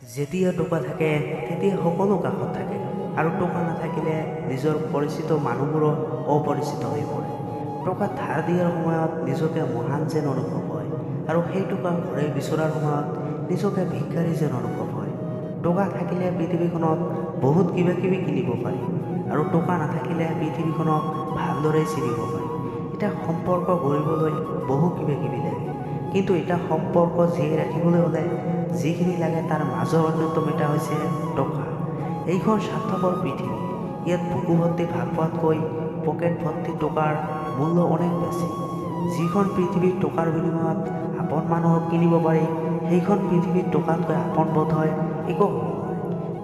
যেতিয়া টকা থাকে, তেতিয়া সকলো কাষত থাকে আৰু টকা নাথাকিলে নিজৰ পৰিচিত মানুহবোৰো অপৰিচিত হৈ পৰে। টকা ধাৰ দিয়াৰ সময়ত নিজকে মহান যেন অনুভৱ হয় আৰু সেই টকা ঘূৰাই বিচৰাৰ সময়ত নিজকে ভিক্ষাৰী যেন অনুভৱ হয়। টকা থাকিলে পৃথিৱীখনত বহুত কিবা কিবি কিনিব পাৰি আৰু টকা নাথাকিলে পৃথিৱীখনক ভালদৰে চিনিব পাৰি। এটা সম্পৰ্ক গঢ়িবলৈ বহু কিবা কিবি লাগে, কিন্তু এটা সম্পৰ্ক জীয়াই ৰাখিবলৈ হ'লে যিখিনি লাগে তাৰ মাজৰ অন্যতম এটা হৈছে টকা। এইখন স্বাৰ্থপৰ পৃথিৱী, ইয়াত বুকু ভৰ্তি ভাল পোৱাতকৈ পকেট ভৰ্তি টকাৰ মূল্য অনেক বেছি। যিখন পৃথিৱীত টকাৰ বিনিময়ত আপোন মানুহক কিনিব পাৰি, সেইখন পৃথিৱীত টকাতকৈ আপোন বোধ হয় একো হ'ব নোৱাৰে।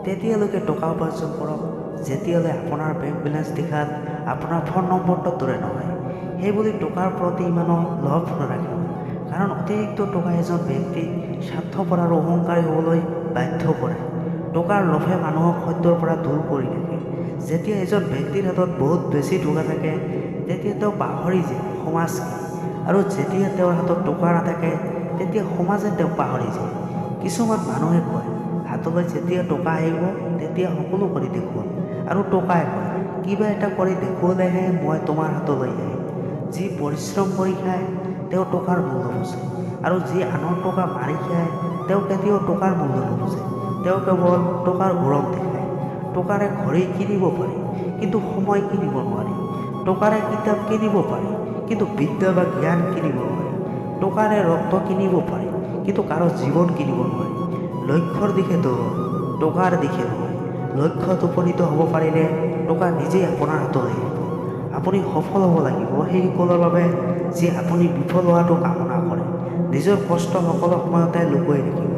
তেতিয়ালৈকে টকা উপাৰ্জন কৰক যেতিয়ালৈ আপোনাৰ বেংক বেলেঞ্চ দেখাত আপোনাৰ ফোন নম্বৰটোৰ দৰে নহয়। সেইবুলি টকাৰ প্ৰতি ইমানো লোভ নাৰাখিব, কাৰণ অতিৰিক্ত টকা এজন ব্যক্তিক স্বাৰ্থপৰ আৰু অহংকাৰী হ'বলৈ বাধ্য কৰে। টকাৰ লোভে মানুহক সত্যৰ পৰা দূৰ কৰি ৰাখে। যেতিয়া এজন ব্যক্তিৰ হাতত বহুত বেছি টকা থাকে, তেতিয়া তেওঁ পাহৰি যায় সমাজ কি, আৰু যেতিয়া তেওঁৰ হাতত টকা নাথাকে, তেতিয়া সমাজে তেওঁক পাহৰি যায়। কিছুমান মানুহে কয়, হাতলৈ যেতিয়া টকা আহিব তেতিয়া সকলো কৰি দেখুৱাম, আৰু টকাই কয়, কিবা এটা কৰি দেখুৱালেহে মই তোমাৰ হাতলৈ আহিম। যি পৰিশ্ৰম কৰি খায় তেওঁ টকাৰ মূল্য বুজে, আৰু যি আনৰ টকা মাৰি খায় তেওঁ কেতিয়াও টকাৰ মূল্য নুবুজে। তেওঁ কেৱল টকাৰ গৌৰৱ দেখায়। টকাৰে ঘড়ী কিনিব পাৰি, কিন্তু সময় কিনিব নোৱাৰি। টকাৰে কিতাপ কিনিব পাৰি, কিন্তু বিদ্যা বা জ্ঞান কিনিব নোৱাৰি। টকাৰে ৰক্ত কিনিব পাৰি, কিন্তু কাৰো জীৱন কিনিব নোৱাৰি। লক্ষ্যৰ দিশে দৌৰক, টকাৰ দিশে নহয়। লক্ষ্যত উপনীত হ'ব পাৰিলে টকা নিজেই আপোনাৰ হাতলৈ আহিব। আপুনি সফল হ'ব লাগিব সেইসকলৰ বাবে যি আপুনি বিফল হোৱাটো কামনা কৰে। নিজৰ কষ্ট সকলো সময়তে লুকুৱাই ৰাখিব,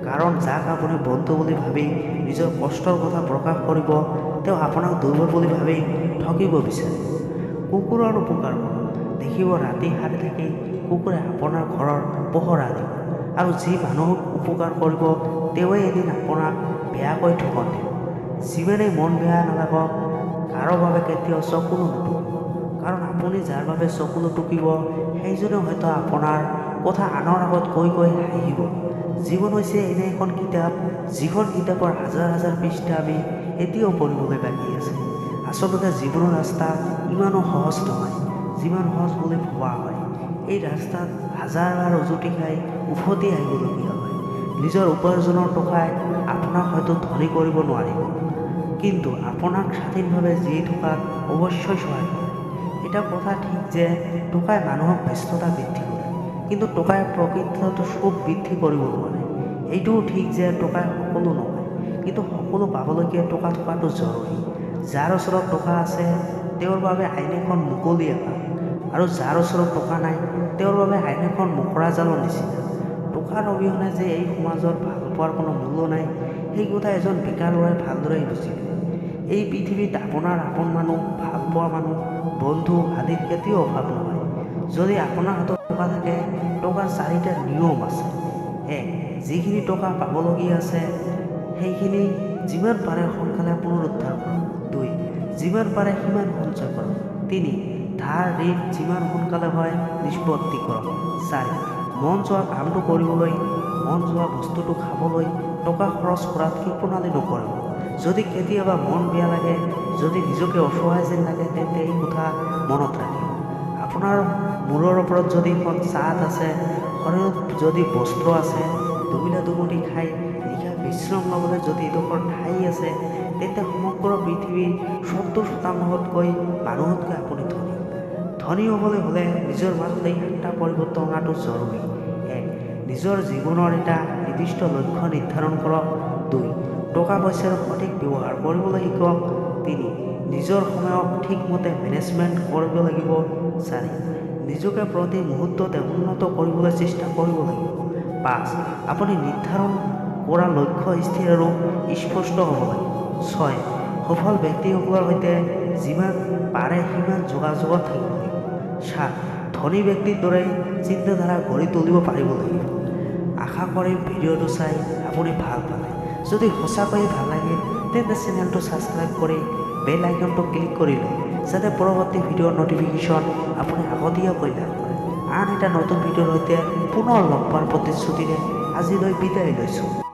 কাৰণ যাক আপুনি বন্ধু বুলি ভাবি নিজৰ কষ্টৰ কথা প্ৰকাশ কৰিব, তেওঁ আপোনাক দুৰ্বল বুলি ভাবি ঠগিব বিচাৰে। কুকুৰৰ উপকাৰ কৰক, দেখিব ৰাতি সাৰে থাকি কুকুৰে আপোনাৰ ঘৰৰ পহৰা দিব, আৰু যি মানুহক উপকাৰ কৰিব তেওঁৱে এদিন আপোনাক বেয়াকৈ ঠগন দিব। যিমানেই মন বেয়া নালাগক, কাৰো বাবে কেতিয়াও চকুলো নুটুকিব, কাৰণ আপুনি যাৰ বাবে চকুলো টুকিব সেইজনে হয়তো আপোনাৰ কথা আনৰ আগত কৈ কৈ হাঁহিব। জীৱন হৈছে এনে এখন কিতাপ, যিখন কিতাপৰ হাজাৰ হাজাৰ পৃষ্ঠা আমি এতিয়াও পঢ়িবলৈ বাকী আছে। আচলতে জীৱনৰ ৰাস্তা ইমানো সহজ নহয় যিমান সহজ বুলি ভবা হয়। এই ৰাস্তাত হাজাৰবাৰ উজুটি খাই উভতি আহিবলগীয়া হয়। নিজৰ উপাৰ্জনৰ টকাই আপোনাক হয়তো ধনী কৰিব নোৱাৰিব, কিন্তু আপোনাক স্বাধীনভাৱে জীয়াই থকাত অৱশ্যই সহায় কৰে। এটা কথা ঠিক যে টকাই মানুহক ব্যস্ততা বৃদ্ধি কৰে, কিন্তু টকাই প্ৰকৃতত সুখ বৃদ্ধি কৰিব নোৱাৰে। এইটোও ঠিক যে টকাই সকলো নহয়, কিন্তু সকলো পাবলৈকে টকা থকাটো জৰুৰী। যাৰ ওচৰত টকা আছে তেওঁৰ বাবে আইন এখন মুকলি আকাশ, আৰু যাৰ ওচৰত টকা নাই তেওঁৰ বাবে আইন এখন মকৰা জালৰ নিচিনা। টকাৰ অবিহনে যে এই সমাজত ভাল পোৱাৰ কোনো মূল্য নাই, সেই কথা এজন বেকাৰ ল'ৰাই ভালদৰেই বুজি পায়। এই পৃথিৱীত আপোনাৰ আপোন মানুহ, ভাল পোৱা মানুহ, বন্ধু আদিৰ কেতিয়াও অভাৱ নহয়। যদি আপোনাৰ হাতত টকা থাকে, টকাৰ চাৰিটা নিয়ম আছে। এক, যিখিনি টকা পাবলগীয়া আছে সেইখিনি যিমান পাৰে সোনকালে পুনৰুদ্ধাৰ কৰক। দুই, যিমান পাৰে সিমান সঞ্চয় কৰক। তিনি, ধাৰ ঋণ যিমান সোনকালে হয় নিষ্পত্তি কৰক। চাৰি, মন যোৱা কামটো কৰিবলৈ, মন যোৱা বস্তুটো খাবলৈ টকা খৰচ কৰাত কৃপণালি নকৰিব। যদি কেতিয়াবা মন বেয়া লাগে, যদি নিজকে অসহায় যেন লাগে, তেন্তে এই কথা মনত ৰাখিব। আপোনাৰ মূৰৰ ওপৰত যদি এখন ছাদ আছে, শৰীৰত যদি বস্ত্ৰ আছে, দুবেলা দুমুঠি খাই নিশা বিশ্ৰাম ল'বলৈ যদি এডোখৰ ঠাই আছে, তেন্তে সমগ্ৰ পৃথিৱীৰ 70%তকৈ মানুহতকৈ আপুনি ধনী। ধনী হ'বলৈ হ'লে নিজৰ মাজত এই সাতটা পৰিৱৰ্তন অনাটো জৰুৰী। এক, নিজৰ জীৱনৰ এটা নিৰ্দিষ্ট লক্ষ্য নিৰ্ধাৰণ কৰক। দুই, টকা পইচাৰ সঠিক ব্যৱহাৰ কৰিবলৈ শিকক। তিনি, নিজৰ সময়ক ঠিকমতে মেনেজমেণ্ট কৰিব লাগিব। চাৰি, নিজকে প্ৰতি মুহূৰ্ততে উন্নত কৰিবলৈ চেষ্টা কৰিব লাগিব। পাঁচ, আপুনি নিৰ্ধাৰণ কৰা লক্ষ্য স্থিৰ আৰু স্পষ্ট হ'ব লাগিব। ছয়, সফল ব্যক্তিসকলৰ সৈতে যিমান পাৰে সিমান যোগাযোগত থাকিব লাগিব। সাত, ধনী ব্যক্তিৰ দৰে চিন্তাধাৰা গঢ়ি তুলিব পাৰিব লাগিব। আশা কৰিম ভিডিঅ'টো চাই আপুনি ভাল পালে। যদি সঁচাকৈয়ে ভাল লাগে তেন্তে চেনেলটো ছাবস্ক্ৰাইব কৰি বেল আইকনটো ক্লিক কৰি লওক, যাতে পৰৱৰ্তী ভিডিঅ'ৰ ন'টিফিকেশ্যন আপুনি আগতীয়াকৈ লাভ কৰে। আন এটা নতুন ভিডিঅ'ৰ সৈতে পুনৰ লগ পোৱাৰ প্ৰতিশ্ৰুতিৰে আজিলৈ বিদায় লৈছোঁ।